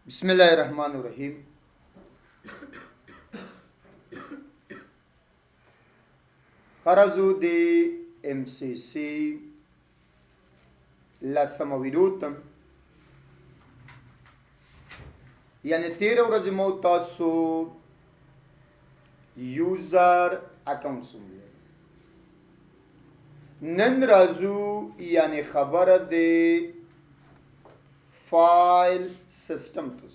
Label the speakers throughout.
Speaker 1: بسم الله الرحمن الرحیم. خرزو د ام سی سی لسمه ویډیو ته، یعنی تېره ورځ مو تاسو یوزر اکاونټ ولیدل. نن راځو یعنی خبره د فایل سیستم ته،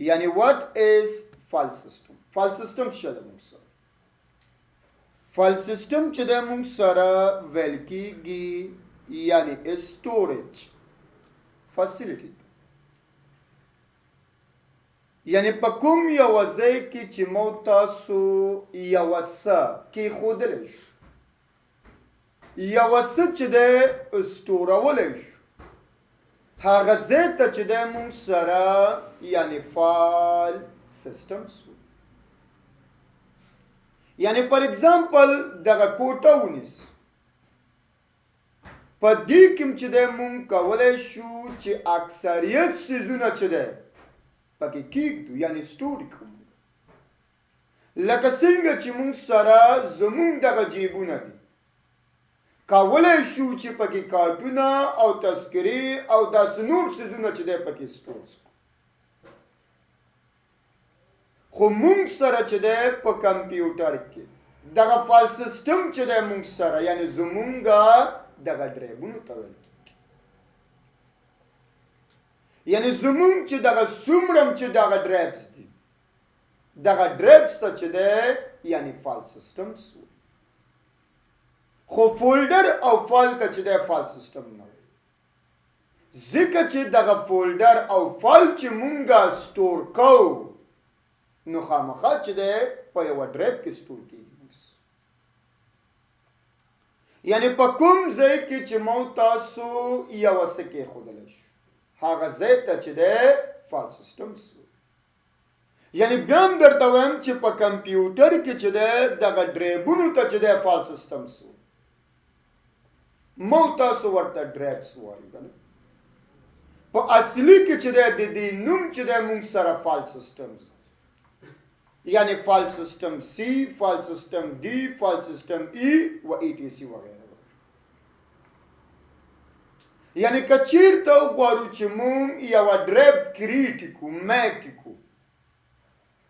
Speaker 1: یعنی what is file system. File system څه ده؟ موږ سره فایل سیستم چې ده موږ سره ویل کېږي یعنی storage facility، یعنی په کوم یو ځای کې چې مو تاسو یو څه کېښودلی شو، یو څه چې دی سټورولی شو، هغه ځای ته چې دی موږ سره یعنی file system سو. یعنی for example دغه کوټه ونیس، په دې کې چې دی موږ کولی شو چې اکثریت څیزونه چې دی پکې کېږدو، یعنی store یې کړو. لکه څنګه چې موږ سره زموږ دغه جیبونه دي، کولی شو چې پکې کارتونه او تذکرې او داسې نور څیزونه چې دی پکې store کړو. خو موږ سره چې دی په کمپیوټر کې دغه file system چې دی موږ سره یعنی زمونږ دغه ډرایبونو ته ویل کېږي، یعنی زمونږ چې دغه څومره هم چې دغه drives دي، دغه drives ته چې دی یعنی file system سو. خو folder او فایل ته چې دی file system نه وایي، ځکه چې دغه folder او فایل چې مونږه store کوو نو خامخا چې دی په یوه drive کې store کېږي. یعنی په کوم ځای کې چې مو تاسو یوه څه کېښودلی شو، هغه ځای ته چې دی file system سو. یعنی بیا هم درته وایم چې په کمپیوټر کې چې دی دغه ډرایبونو ته چې دی file system سو، مو تاسو ورته drives وایو که نه. په اصلي کې چې دی د دې نوم چې دی موږ سره file system، یعنی file system C، file system D، file system E و ای ټي سي وغیره. یعنی که چیرته وغواړو چې موږ یوه drive create کړو، make کړو،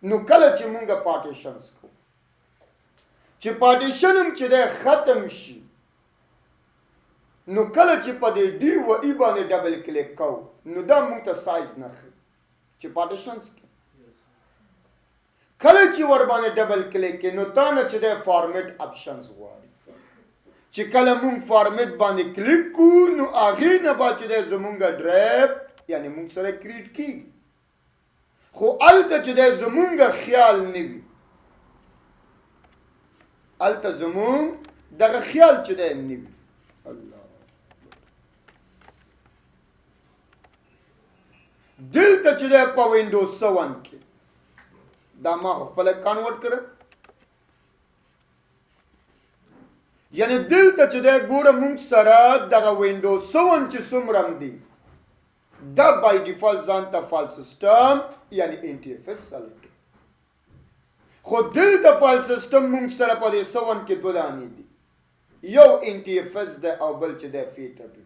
Speaker 1: نو کله چې موږ partitions کوو، چې پارټیشن هم چې دی ختم شي، نو کله چې په دې D و E باندې double click کوو، نو دا موږ ته سایز نه ښیي چې partitions کړو. کله چې ور باندې double click کې، نو تا نه چې دی format options غواړي، چې کله موږ format باندې کلیک کو، نو هغې نه بعد چې دی زمونږ ډرایب یعنی موږ سره create کېږي. خو هلته چې دی زمونږ خیال نه وي، هلته زمونږ دغه خیال چې دی نه وي. الله، دلته چې دی په وینډوز 7 کې دا ما خو خپله convert کړه، یعنی دلته چې دی ګوره موږ سره دغه وینډوز 7 چې څومره هم دي، دا by default ځان ته file system یعنی NTFS select کړي. خو دلته file system موږ سره په دې 7 کې دوه دانې دي، یو NTFS دی او بل چې دی FAT32.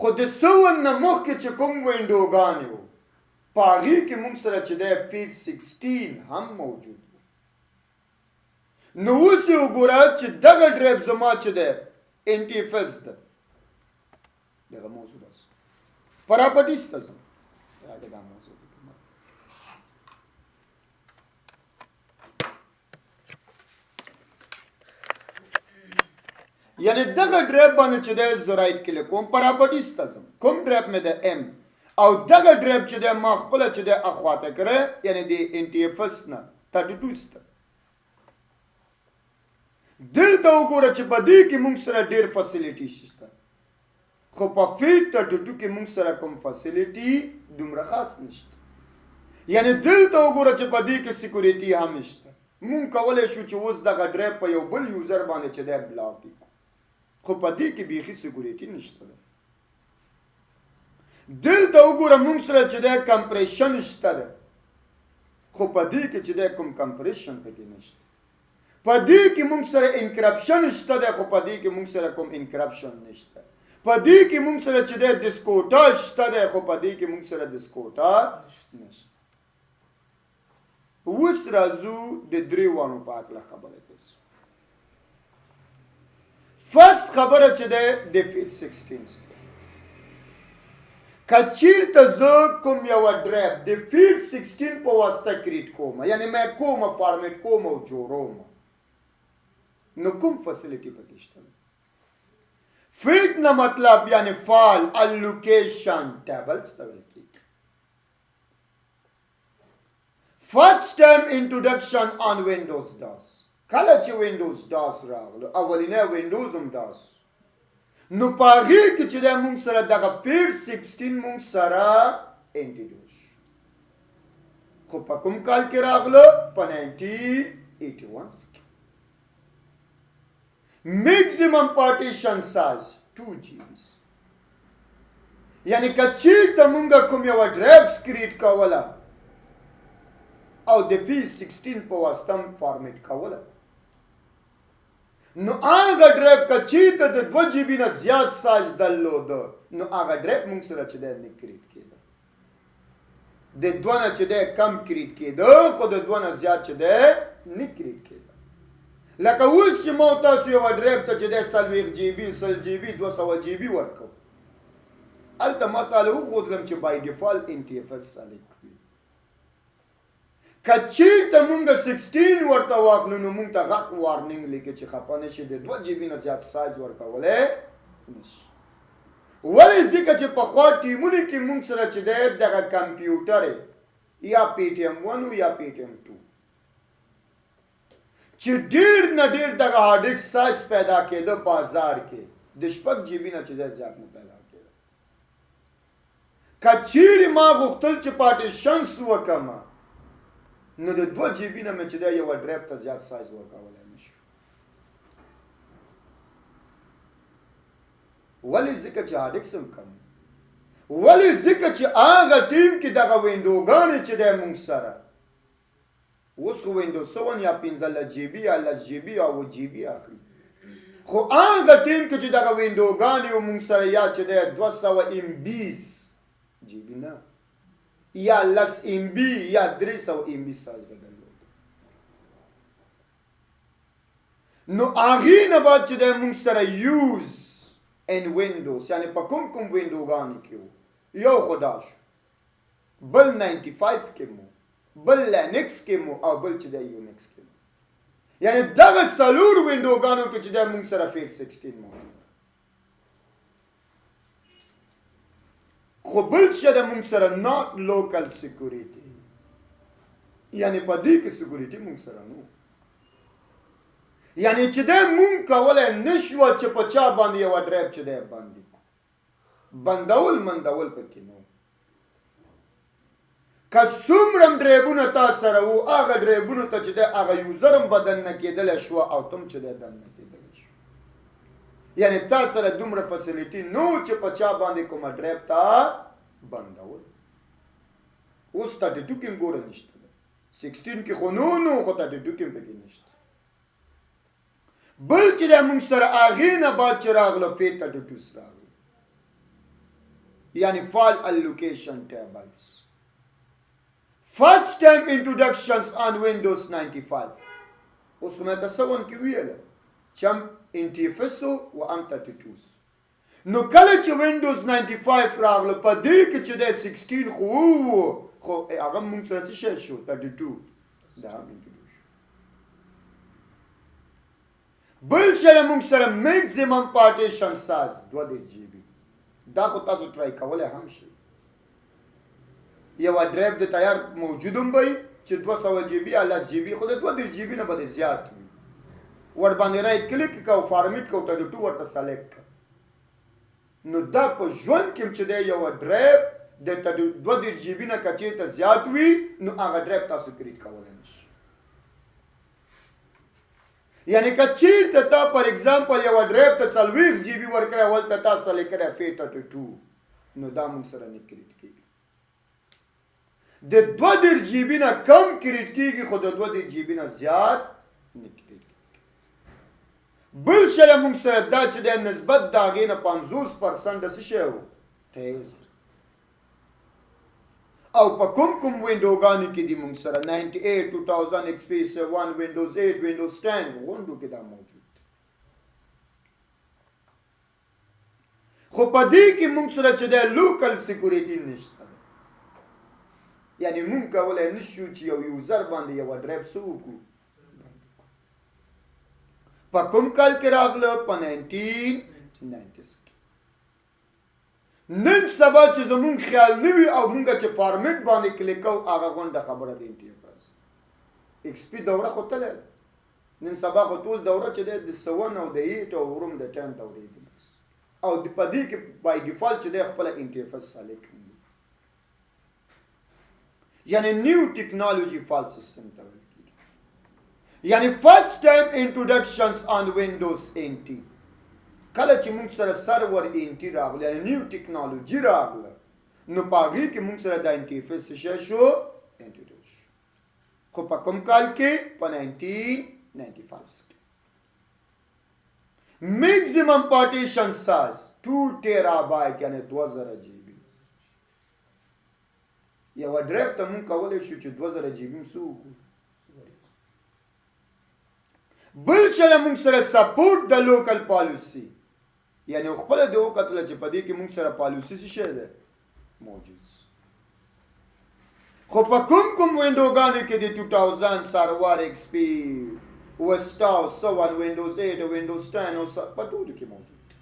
Speaker 1: خو د 7 نه مخکې چې کوم وینډوګانې وو، په هغې کې موږ سره چې دی FAT16 هم موجود وو. نو اوس یې وګوره چې دغه drive زما چې دی NTFS ده، دغه موضوع بس properties ته ځم، راګه دا موضوع ده. یعنی دغه ډرایب باندې چې دی زه right click کوم، properties ته ځم، کوم ډرایب مې ده M، او دغه ډرایب چې دی ما خپله چې دی اخواته کړی، یعنی د NTFS نه 32 ته. دلته وګوره چې په دې کې موږ سره ډېر facility شته، خو په FAT32 کې موږ سره کوم facility دومره خاص نشته. یعنی دلته وګوره چې په دې کې security هم شته، موږ کولی شو چې اوس دغه ډرایب په یو بل user باندې چې دی block کړو، خو په دې کې بیخي security نشته ده. دلته وګوره مونږ سره چې دی compression شته ده، خو په دې کې چې دی کوم compression پکې نشته. په دې کې مونږ سره encryption شته ده، خو په دې کې مونږ سره کوم encryption نشته. په دې کې مونږ سره چې دی disk quota شته ده، خو په دې کې مونږ سره disk quota نشته. اوس راځو د درې واړو په هکله خبره کوو. فرست خبره چې ده د FAT 16، که چیرته زه کوم یوه ډرایو د FAT 16 په واسطه create کوم، یعنی مې کوم فارمیټ کوم او جوړوم، نو کوم facility پکې شته؟ FAT نه مطلب یعنی file allocation tables ته ویل کېږي. First time introduction on Windows DOS. کله چې Windows DOS راغلو، اولینی Windows هم DOS، نو په هغې کې چې دی مونږ سره دغه FAT 16 مونږ سره introduce، خو په کوم کال کې راغلو؟ په 1981 کې. Maximum partition size 2 GBs، یعنی که چیرته مونږ کوم یوه ډرایو create کوله او د FAT 16 په واسطه فارمیټ کوله، نو هغه ډرایو که چیرته د 2 GB نه زیات سایز درلوده، نو هغه ډرایو مونږ سره چې دی نه create کېده. د 2 نه چې دی کم create کېده، خو د 2 نه زیات چې دی نه create کېده. لکه اوس چې ما تاسو یوه ډرایو ته چې دی 40 GB، 100 GB، 200 GB ورکوو، هلته ما تاله وښودلم چې by default NTFS select وي. که چیرته مونږ 16 ورته واخلو، نو مونږ ته غټ warning لیکي چې خفه نه شي، د 2 GB نه زیات سایز ورکولی نه شي. ولې؟ ځکه چې پخوا ټیمونو کې مونږ سره چې دی دغه کمپیوټر یا Pentium 1 یا Pentium 2 چې ډېر نه ډېر دغه hard disk size پیدا کېده بازار کې د 6 GB نه چې دی زیات نه پیدا کېده. که چیرې ما غوښتل چې partitions وکړم، نو د 2 GB نه مې چې دی یوه ډرایو ته زیات سایز ورکولی نه شو. ولې؟ ځکه چې hard disk هم کم. ولې؟ ځکه چې هغه ټیم کې دغه وینډوګانې چې دی مونږ سره اوس خو Windows 7 یا 15 GB یا 10 GB یا 7 GB اخلي، خو هغه ټیم کې چې دغه وینډوګانې و مونږ سره یا چې دی 200 MBs GB نه، یا 10 MB یا 300 MB size به درلود. نو هغې نه بعد چې دی مونږ سره use in Windows، یعنی په کوم کوم وینډوګانو کې و، یو خو دا شو، بل 95 کې مو، بل Linux کې مو، او بل چې دی Unix کې مو، یعنی دغه څلور وینډوګانو کې چې دی مونږ سره FAT 16 موجود. خو بل څه د مونږ سره not local security، یعنی په دې کې security مونږ سره نو، یعنی چې دی مونږ کولی نه شوه چې په چا باندې یوه ډرایو چې دی بندي کړو، بندول مندول پکې نه. که څومره هم ډرایوونه تا سره وو، هغه ډرایوونو ته چې دی هغه user هم به دننه کېدلی شوه او ته هم چې دی دننه کېدلی شو. یعنی تا سره دومره facility نه و چې په چا باندې کومه ډرایو ته بندول. اوس 32 کې هم ګوره نشته، 16 کې خو نو نو، خو 32 کې هم پکې نشته. بل چې دی مونږ سره هغې نه بعد چې راغله FAT 32 راغله، یعنی file allocation tables. First time introductions on Windows 95. اوس خو مې ته 7 کې ویله چې هم NTFS و هم 32. نو کله چې Windows 95 راغله، په دې کې چې دی 16 خو وو، خو هغه مونږ سره څه شی شو؟ 32 دا هم introduce شو. بل شی مونږ سره maximum partition size 32 GB. دا خو تاسو try کولی هم شئ. یوه ډرایو د تیار موجود هم به وي چې 200 GB یا 10 GB، خو د 32 GB نه به د زیات وي. ورباندې right click کوه او فارمیټ کوه، 32 ورته select کړه. نو دا په ژوند کې هم چې دی یوه ډرایو د 32 GB نه که چېرته زیات وي، نو هغه ډرایو تاسو create کولی نه شئ. یعنی که چیرته تا for example یو ډرایو ته 40 GB ورکړی، ولته تا select کړی FAT32، نو دا موږ سره نه create کیږي. د 32 GB نه کم create کیږي، خو د 32 GB نه زیات نه create کیږي. بل شی موږ سره دا چې د نسبت د هغې نه 50% څه شی و تیز. او په کوم کوم وینډوګانو کې دي موږ سره 98، 2000، XP 7، Windows 8، Windows 10 غونډو کې دا موجود دی. خو په دې کې موږ سره چې د local security نشته، یعنی موږ کولی نشو چې یو user باندې یوه ډرایو څه وکړو. په کوم کال کې راغله؟ په 1990 کې. نن سبا چې زمونږ خیال نه وي او مونږ چې format باندې کلیک کوو، هغه غونډه خبره د NTFS XP دوره خو تللی ده. نن سبا خو ټول دوره چې دی د 7 او د 8 او وروم د 10 دورې دي بس، او په دې کې by default چې دی خپله NTFS سالک کړي، یعنی new technology file system ته ویل کېږي. یعنی first time introductions on Windows NT. کله چې موږ سره server NT راغله، یعنی new technology راغله، نو په هغې کې موږ سره د NTFS څه شی شو؟ introduce شو. خو په کوم کال کې؟ په 1995 کې. Maximum partition size 2 terabyte، یعنی 2000 GB. یوه ډرایو ته موږ کولی شو چې 2000 GB هم څه وکړو. بل شی موږ سره support د local policy، یعنی خپله دې وکتله چې په دې کې موږ سره policy څه شی دی موجود. خو په کوم کوم وینډوګانو کې د 2000، server، XP، Vista، 7، Windows 8، Windows 10 او په ټولو کې موجود دی.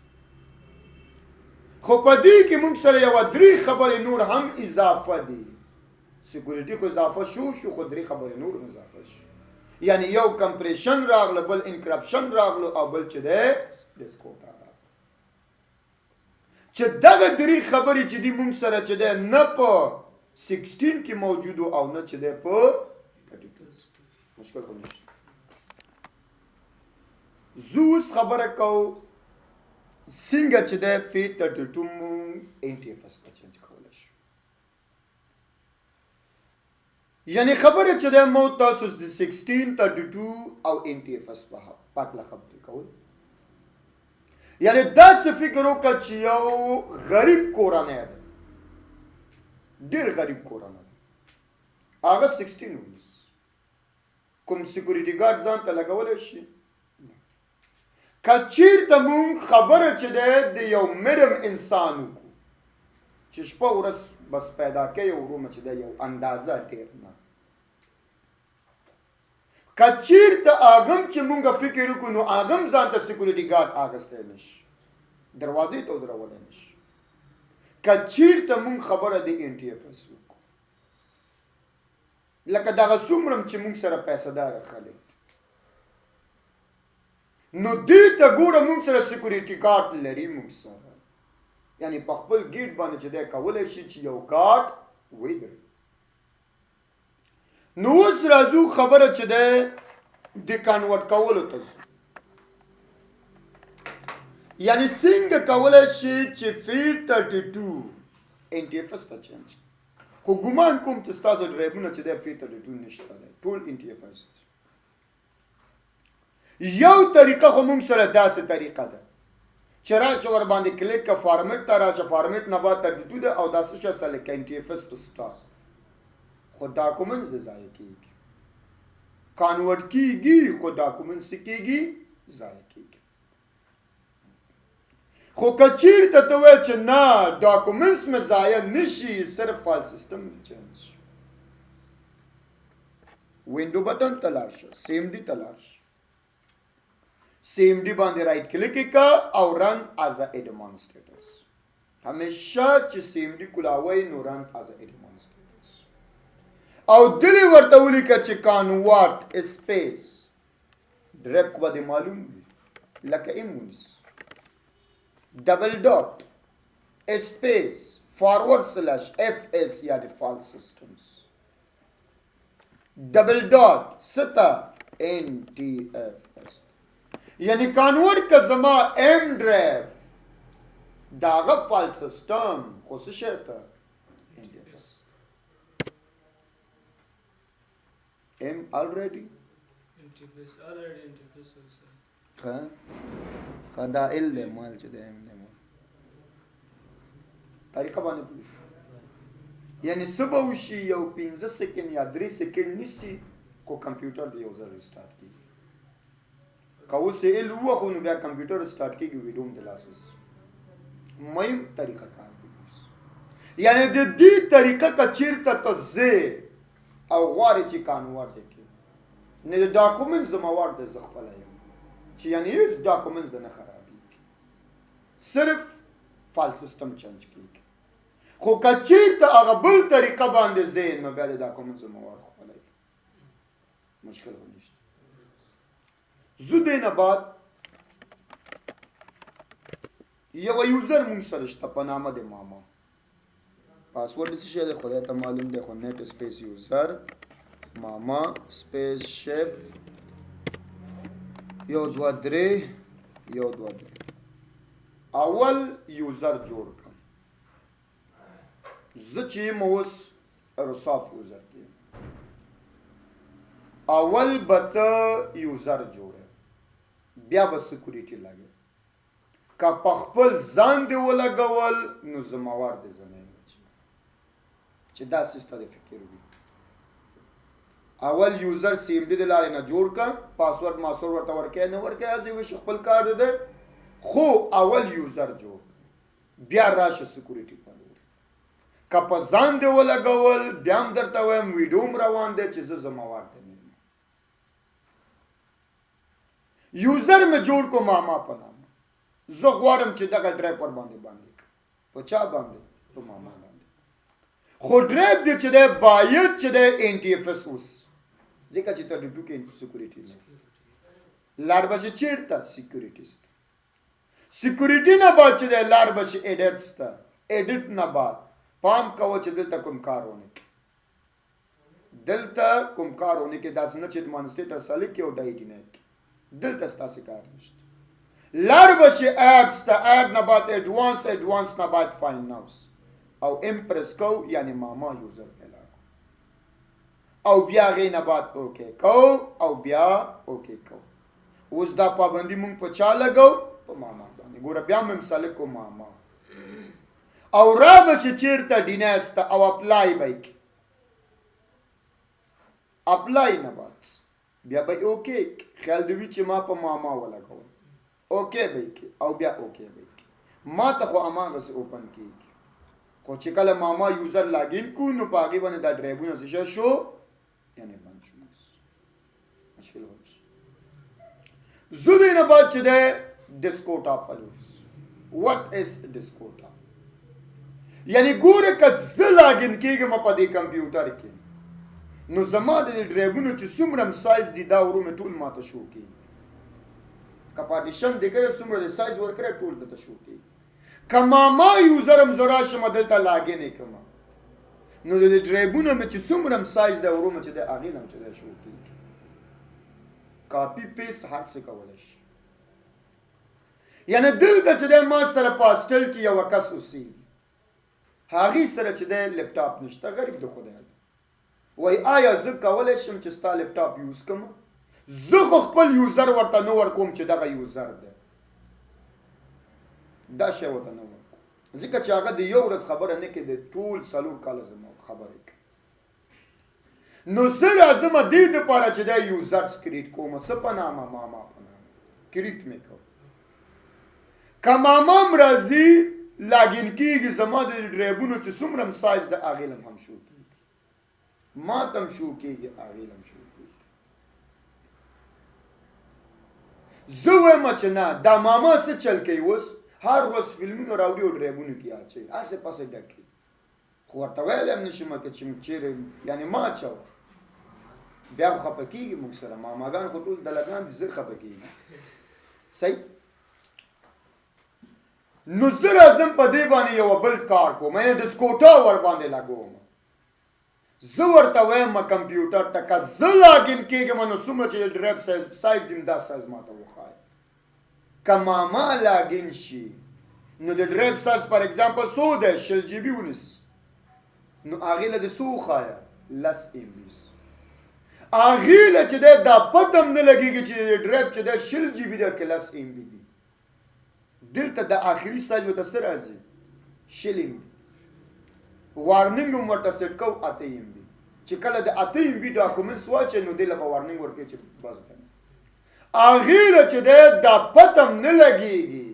Speaker 1: خو په دې کې موږ سره یوه درې خبرې نور هم اضافه دي. security خو اضافه شو، خو درې خبرې نور هم اضافه شو. یعنی یو compression راغله، بل encryption راغله، او بل چې دی disk quota راغله. چې دغه درې خبرې چې دي موږ سره چې دی نه په 16 کې موجود او نه چې دی په 32 کې. مشکل خو نشته. زه اوس خبره کوو څنګه چې دی FAT32 موږ NTFS ته change کولی شو. یعنی خبره چې دی مو تاسو د 16، 32 او NTFS په هکله خبرې کول. یعنی داسې فکر وکړه چې یو غریب کورنۍ ده، ډېر غریب کورنۍ ده، هغه 16 ونیسي، کوم security guard ځان ته لګولی شي؟ که چیرته مونږ خبره چې دی د یو medium انسان وکړو چې شپه ورځ بس پیدا کوي ورومه چې دی یو اندازه ډېر نه، که چیرته هغه هم چې مونږ فکر وکړو نو هغه هم ځان ته security guard اخیستی نه شي، دروازې ته ودرولی نه شي. که چیرته مونږ خبره د NTFS وکړو، لکه دغه څومره چې مونږ سره پیسه داره خلک، نو دې ته ګوره مونږ سره security guard لري مونږ سره، یعنی په خپل gate باندې چې دی کولی شي چې یو ګارډ ودروي. نو اوس راځو خبره چې دی د convert کولو ته ځو، یعنی څنګه کولی شي چې FAT32 NTFS ته change. خو ګمان کوم چې ستاسو ډرایوونه چې دی FAT32 نشته دی، ټول NTFS دی. یو طریقه خو مونږ سره داسې طریقه ده چې راشه ور باندې کلیک که format ته راشه، format نه بعد 32 ده او دا څه شی سره لکه NTFS star، خو documents د ضایع کېږي، convert کېږي، خو documents څه کېږي؟ ضایع کېږي. خو که چیرته ته وایې چې نه documents مې ضایع نه شي، صرف file system مې change شي، window button ته لاړ شه، CMD ته لاړ شه، CMD باندې right click وکړه او run as administrators. همیشه چې CMD کولاوی نو run as administrators، او دلې ورته ولیکه چې convert space drive خو به دې معلوم وي لکه M ونیسي، double dot space forward slash FS یعنی file systems، double dot ستا NTFS. یعنی convert که زما M ډرایو د هغه فایل سیستم خو څه شی ته NTFS. M already
Speaker 2: NTFS already NTFS also.
Speaker 1: ښه ښه، دا L دی، مال چې دی M دی، مال طریقه باندې پوه شو. یعنی څه به وشي، یو 5 سیکنډ یا 3 سیکنډ نیسي، خو کمپیوټر دی یو ځل ریسټارټ کېږي. که اوس یې L ووهو نو بیا کمپیوټر سټارټ کېږي، ویډیو هم د لاسه ځي. مهم طریقه کار دی. یعنی د دې طریقه که چېرته ته ځې او غواړې چې convert یې کړې، نو د ډاکومنټ ذمهوار دی زه خپله یم، چې یعنی هېڅ ډاکومنټ د نه خرابېږي، صرف file system change کېږي. خو که چېرته هغه بل طریقه باندې ځې نو بیا د ډاکومنټ ذمهوار خپله وي، مشکل خو نشته. زه دې نه بعد یوه user مونږ سره شته په نامه د ماما، پاسورډ څه شی دی خدای ته معلوم دی، خو net space user ماما space shift 1 2 3 1 2 3. اول user جوړ کړم زه چې یم اوس رصاف user کې یم. اول به ته user جوړې، بیا به security لګې. که په خپل ځان دې ولګول نو ذمهوار دې زه نه یم چې داسې ستا د فکر وي. اول user CMD د لارې نه جوړ کړه، پاسورډ ماسورډ ورته ورکوې نه ورکوې، هسې وشي خپل کار دی دی، خو اول user جوړ کړه، بیا راشه security په لوري. که په ځان دې ولګول بیا هم درته وایم ویډیو هم روان دی چې زه ذمهوار دی نه یم. user مې جوړ کړو ماما په نامه، زه غواړم چې دغه ډرایو ور باندې باندې کړم. په چا باندې؟ په ماما باندې. خو ډرایو دی چې دی باید چې دی NTFS اوس، ځکه چې 32 کې security نه لار به شي چېرته security سته، security نه بعد چې دی لار به شي edit سته، edit نه بعد پام کوه چې دلته کوم کار ونه کړي، دلته کوم کار ونه کړي، داسې نه چې administrator select کړي او دا یې deny کړي، دلته ستاسې کار نشته. لار به شي add سته، add نه بعد advance، advance نه بعد find now او M press کو، یعنی ماما user پیدا کو، او بیا هغې نه بعد OK کو، او بیا OK کو. اوس دا پابندي مونږ په چا لګو؟ په ماما باندې. ګوره بیا مې هم select کو ماما، او را به شي چېرته deny سته او apply به یې کړي، apply نه بعد بیا به یې OK کړي. خیال دې وي چې ما په ماما ولګول، OK به یې کړي او بیا OK به یې کړي. ما ته خو هماغسې open کېږي، خو چې کله ماما user login کړو نو په هغې باندې دا ډرایوونه څه شی شو، یعنې بند شو. مشکل ونه شو. زه دې نه بعد چې دی desktop په لور. What is desktop؟ یعنی ګوره که زه login کېږم په دې کمپیوټر کې نو زما د دې ډرایوونو چې څومره هم سایز دي دا ورو مې ټول ماته show کېږي. که پارټیشن دې کړی څومره دې سایز ورکړی ټول درته show کېږي. که ماما user هم زه راشم دلته login یې کړم نو د دې ډرایوونو مې چې څومره هم سایز دی ورو مې چې دی هغې نه هم چې دی show کېږي. copy paste هر څه کولی شي. یعنی دلته چې دی ما سره په hostel کې یوه کس اوسېږي، هغې سره چې دی لپټاپ نشته، غریب د خدای دی، وایي آیا زه کولی شم چې ستا لپټاپ use کړم؟ زه خو خپل user ورته نه ورکوم چې دغه user دی، دا شی ورته نه ورکوم، ځکه چې هغه د یو ورځ خبره نه کوي، د ټول 4 کاله زما خبره کوي. نو زه راځم دې دپاره چې دا users create کوم، څه په نامه؟ ماما په نامه create مې کوم. که ماما هم راځي login کېږي، زما د ډرایوونو چې څومره هم سایز د هغې له هم show کېږي، ما ته هم show کېږي، هغې له هم show کېږي. زه وایم چې نه، دا ماما څه چل کوي اوس، هر ورځ فلمونه راوړي او ډرایوونو کې اچوي، هسې پسې ډک کړي. خو ورته ویلی هم نه شم که چې چېرې یعنې ما اچوه، بیا خو خفه کېږي موږ سره، ماماګان خو ټول دلګان دي، زر خفه کېږي. صحیح؟ نو زه راځم په دې باندې یوه بل کار کوم، یعنې ډسکوټا ور باندې لګوم. زه ورته وایم کمپیوټر ته که زه login کېږم نو څومره چې ډرایو سایز دی دا سایز ما ته وښایه. که ماما login شي نو د drive size for example څو دی؟ 20 GB ونیس، نو هغې له د څو وښایه؟ 10 MBs. هغې له چې دی دا پته هم نه لګېږي چې د drive چې دی 20 GB دی که 10 MB دی. دلته د آخري سایز ورته څه راځي؟ 20 MB. warning هم ورته set کوو 8 MB، چې کله د 8 MB documents واچوي نو دې له به warning ورکوي چې بس دی. هغې له چې دی دا پته هم نه لګېږي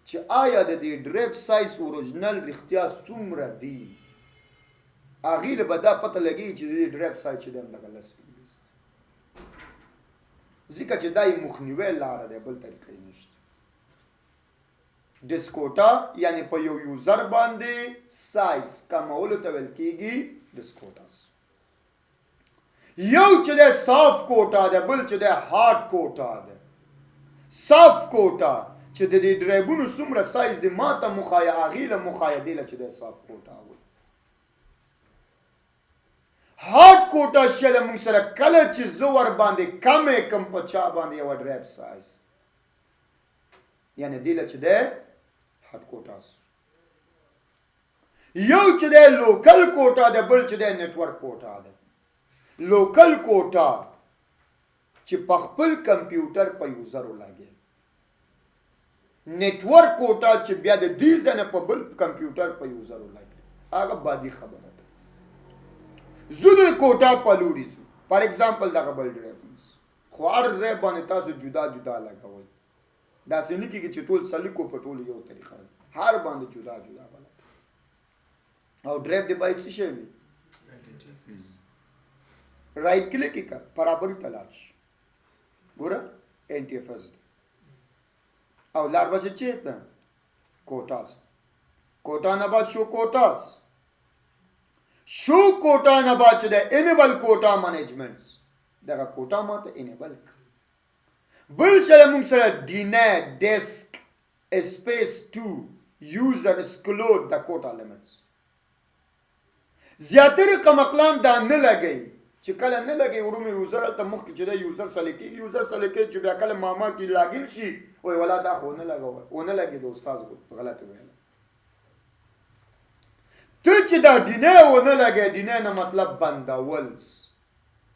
Speaker 1: چې آیا د دې drive size original رښتیا څومره دی. هغې له به دا پته لګېږي چې د دې drive size چې دی همدغه 10 MB دی، ځکه چې دا یې مخنیوی لاره دی، بل طریقه یې نشته. disk quota یعنی په یو user باندې سایز کمولو ته ویل کېږي disk quotas. یو چې دی soft quota دی، بل چې دی hard quota دی. soft quota چې د دې drive ونو څومره سایز دی ما ته مخایه، هغې له مخایه، دې له چې دی soft quota وایي. hard quota چې له موږ سره کله چې زه ورباندې کمې کم په چا باندې یوه drive size، یعنی دې له چې دی hard quotas. یو چې دی local quota دی، بل چې دی network quota دی. local quota چې په خپل کمپیوټر په user ولګي، network quota چې بیا د دې ځای نه په بل کمپیوټر په user ولګي، هغه بادي خبره ده. زه د کوټا په لوري ځو، for example دغه بل drive، خو هر drive باندې تاسو جدا جدا لګوئ، داسې نه کېږي چې ټول سلیکو په ټولو یو طریقه، هر باندې جدا جدا بلګوئ. او drive دې باید څه شی وي؟ right click یې کړه، برابري ته لاړ شي، ګوره NTFS دی، او لار به چې چېرته quotas، quota نه بعد show quotas، show quota نه بعد چې دی enable quota management، دغه کوټا ماته enable کړه. بل سره موږ سره deny disk space to user exclude the quota limits. زیاتره قمقلان دا نه لګوي، چې کله نه لګوي ورومې user هلته مخکې چې دی user select کېږي، user select کېږي چې بیا کله ماما کې login شي وایي ولا دا خو ونه لګوه، ونه لګېده، استاد غلط ویله. ته چې دا deny ونه لګوې، deny نه مطلب بندول،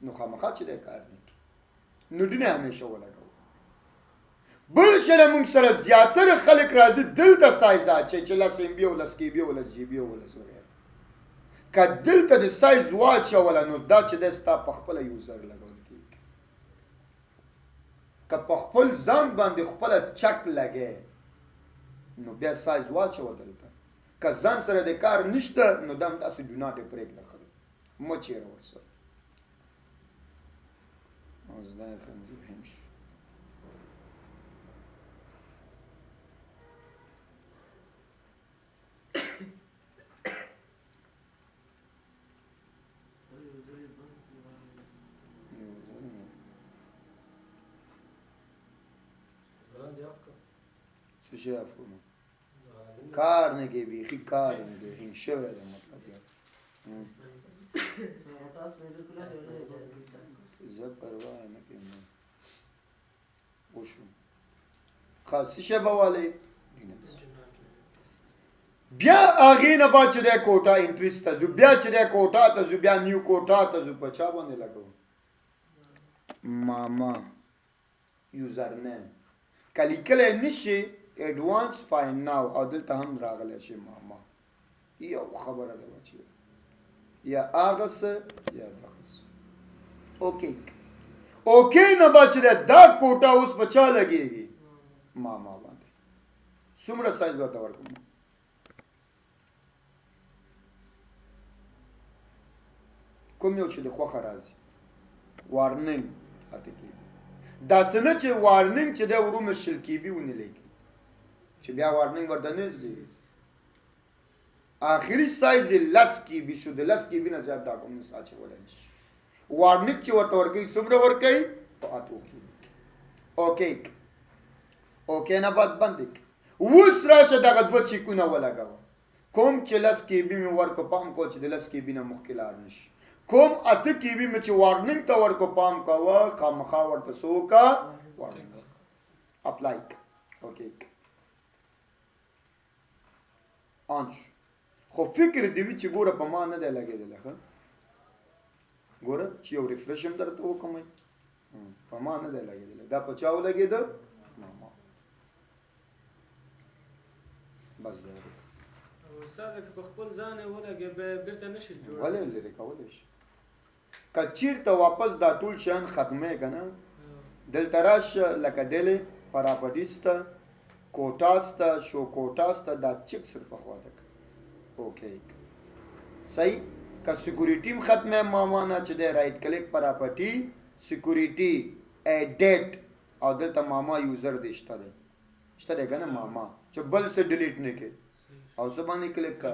Speaker 1: نو خامخا چې دی کار نه کوي، نو deny همیشه ولګوه. بل چې له موږ سره زیاتره خلک راځي دلته سایز اچوي چې 10 MB او 10 KB او 10 GB او 10 وغیره. که دلته د سایز واچوله نو دا چې دی ستا په خپله user لګول کېږي. که په خپل ځان باندې خپله چک لګې نو بیا سایز واچوه دلته، که ځان سره د کار نشته نو دا همداسې do not یې پرېږده، ښه دی مه چېره ورسره. اوس دا یې خنځیر هم شو. څه شی off کړم؟ کار نه کوي، بیخي کار نه کوي، hang شوی دی مطلب دی. زه پروا نه کوم، وشو. ښه څه شی به والئ؟ بیا هغې نه بعد چې دی quota entries ته ځو، بیا چې دی کوټا ته ځو، بیا new quota ته ځو، په چا باندې لګوو؟ ماما username که لیکلی نه شي advance find now، او دلته هم راغلی شي ماما. یو خبره ده بچي، یا هغه څه یا دغه څه. okay okay نه بعد چې دی دا کوټا اوس په چا لګېږي؟ ماما باندې. څومره سایز ورته ورکړم؟ کوم یو چې د خوښه راځي. warning 8 KB، داسې نه چې warning چې دی ورومه 20 KB ونه لیکي چې بیا warning ورته نه ځي. آخري سایز یې 10 KB شو، د 10 KB نه زیات documents اچولی نه شي. warning چې ورته ورکوي څومره ورکوي؟ په 8 KB کې. okay okay نه بعد بند کړي. اوس راشه دغه دوه check ونه ولګوه، کوم چې 10 KB مې ورکړو پام کوه چې د 10 KB نه مخکې لاړ نه شي، کوم 8 KB مې چې warning ته ورکړو پام کوه خامخا ورته څه وکړه؟ warning apply کړه. اوکی آن شو. خو فکر دی وي چې ګوره په ما نه دی لګېدلی. ښه ګوره چې یو ریفرش هم درته وکړم، په ما نه دی لګېدلی. دا په چا ولګېده؟ ماما. بس دی.
Speaker 2: استاد، که په خپل ځان یې ولګې بیا بیرته نه شي جوړ؟
Speaker 1: ولې، لرې کولی شي. که چیرته واپس دا ټول شیان ختمې که نه، دلته راشه، لکه دلې پراپرټي سته، کوټا سته، شو کوټا سته، دا چک صرف خواته که اوکی صحیح. که سکیورټي هم ختمه ماما نه چې دی، رایټ کلیک، پراپرټي، سکیورټي، ایډیټ، او دلته ماما یوزر دی شته دی، شته دی که نه؟ ماما چې بل څه ډیلیټ نه کې او څه باندې کلیک کا.